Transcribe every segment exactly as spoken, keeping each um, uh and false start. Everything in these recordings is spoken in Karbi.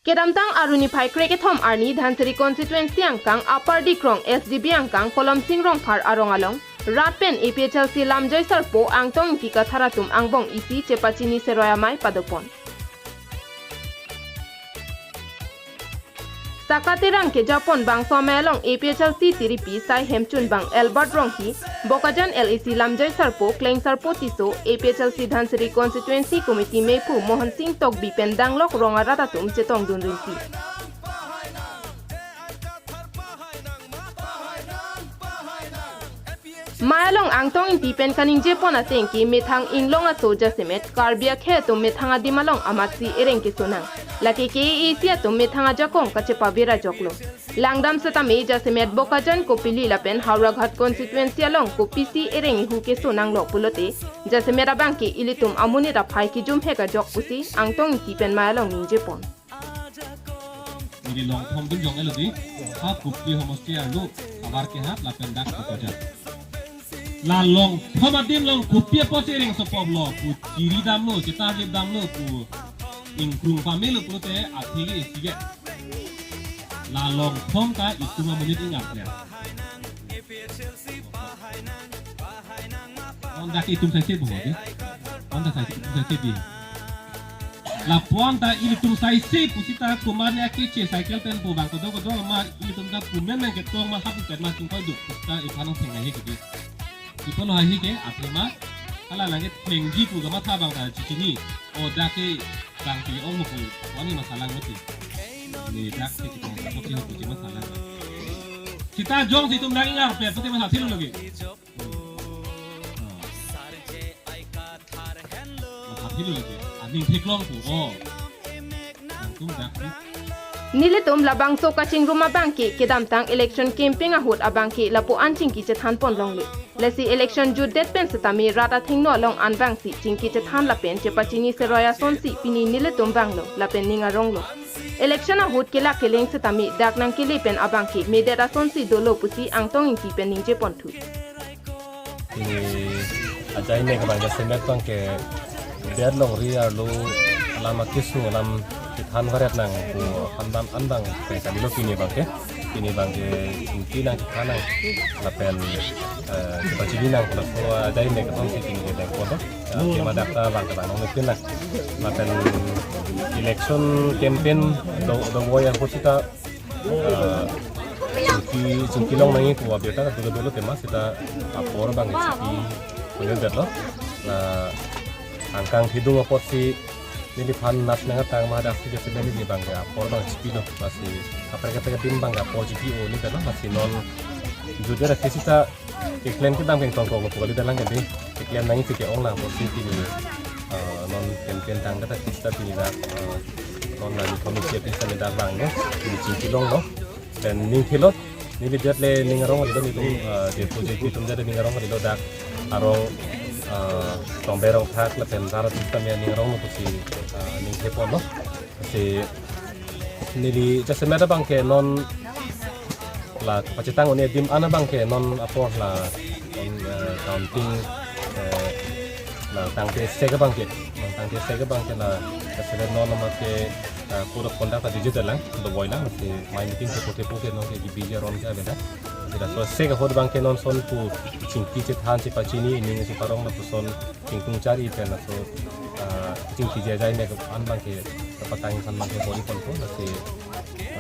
Kedamtang arni phai krekethom arni Dhansiri constituency angkang Upper Dikrong S D B angkang Kolomsing Rongphar arong along rat pen A P H L C lamjoi sarpo Angtong Ingti Kathar atum angbong isi chepachini seroi amei padopon. Saka Terang kejapon bangso amei along A P H L C tiripi sai hemchunbang Albert Ronghi, Bokajan L A C lamjoi sarpo Klengsarpo Tisso, A P H L C Dhansiri constituency committee mephu Mohan Singh Tokbi pen danglok rong arat atum chetongdun rinti. Amei along Angtong Ingti pen kaningjepon ateng ke methang inglong aso jasemet Karbi akhei atum methang adim along amatsi ereng keso nang. Lake K A A C atum methang ajakong kachepabera joklo. Langdam setame jasemet Bokajan Kopili lapen Howraghat constituency along kopisi ereng ehu keso nanglo pulote jasemet abang ke ilitum amonit aphai kejum hek ajok pusi Angtong Ingti pen amei along ningjepon. Neli longthom adim jong elo di, ha Kopili homosti arlo, abar ke ha lapen dak Bokajan. La longthom adim along kopi apotsi ereng sopoplo pu chiri damlo, chetarlip damlo pu ingkrung pamelo pulote atheke isi ke. La longthom ta itum amonit ingat le. Honda ke itum saise bo di. Honda saise itum saise di. Lapuan ta ilitum saise pusita kumar ne ake che cycle pen po bang kodo kodo ma ilitum ta pumen men ketong ma hapu pen ma tum koi duk pusita iphan nang theng ahi ke di. Iphan lo ahi ke athema hala lagi thengji pu gama tha bang ta chichini. O dak ke bang pi ong mo pu wani masalah mati. Ni dak ke kita ko ki pu masalah. Kita jong si tum lagi ngar pe pati masalah thilo lagi. Masalah thilo lagi. Aning theklong pu. Oh. Nangtum dak ni. Nelitum labangso kachingrum abang ke kedamtang election campaign ahut abang ke lapu-an chingki chethanpon longle. Lasi election jutdet pen setame rat athengno along an bangsi chingki chethan lapen chepachini seroi asonsi pini nelitum banglo lapen ning aronglo. Election ahut kelak keleng setame dak nangkele pen abang ke medet asonsi dolo pusi Angtong Ingti pen ningjeponthu. Pini ajai mek abang ke semet abang ke det longri arlo alam akesung alam kethan varet nang pu handan an abang ke kalilo pini abang ke. Pini abang ke ingti nang kethan nang lapen, eh, chepachini nang pu laso ajai mek abang ke pini ke dengpon. Ya, tema dak ta abang ke abang nang nang. Lapen election campaign do do boy yang pusita ah, chingki, chingki long nangji pu abirta dolo dolo tema sita apor abang chingki kulian detlo. La angkang thidung apotsi neliphan nat nang atang ma dak si jasemet neli abang ke apor abang chipilo. Lasi kaprek kaprek adim abang ke apor chipi-o neli detlo. Lasi non jutdet ke sita keklem kedam kengtong kong pu kalidet lang ke di. Keklem nangji ke-ong lang apotsi pini, eh, non campaign tangdet ke sita pini dak, eh, non la ni komisi pini sita dak abang lo. Pini chingki longlo. Pen ning thilo, neli det le ning arong kalilo neli, eh, de project itum det le ning arong kalilo dak arong, eh, Tongbe Rongthak lapen rat atum tame ning aronglo pusi, eh, ning theponlo. Si neli jasemet abang ke non la pachetang un-e adim an abang ke non apor la, non, eh, counting, eh, la tangte sek abang ke, non tangte sek abang ke la jasemet non amat ke, eh, code of conduct ta digital lang, do boy lang, si mai meeting ke pote poke non ke G P G aron ke aveda. Sita so sek ahut abang ke non son pu chingki chethan chepachini ining cheparong lapuson chingtung chari pen laso, ah, chingki jejai mek an abang ke kapatang san abang ke bori ponpo lasi,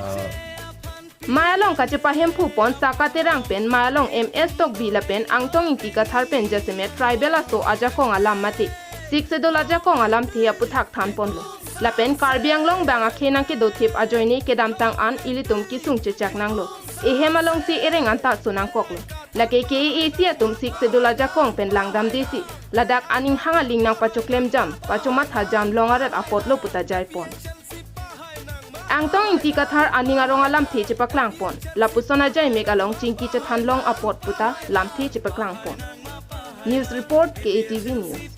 ah, Amei along kachepahemphu pon Saka Terang pen amei along M S Tokbi lapen Angtong Ingti Kathar pen jasemet tribal aso ajakong alam mate Sixth Schedule ajakong alamthe aputhak thanponlo. Lapen Karbi Anglong bang akhei nangkedothip ajoine kedamtang an ilitum kesung chechak nanglo. Ehem alongsi ereng anta so nangkoklo. Lake K A A C atum Sixth Schedule ajakong pen langdamdesi ladak aning hang aling nangpachoklem jam, pachomatha jam long arat apotlo puta jaipon. Angtong Ingti Kathar aning arong alamthe chepaklangpon. Lapuson ajai mek along chingki chethan long apot puta lamthe chepaklangpon. News report, K A T V News.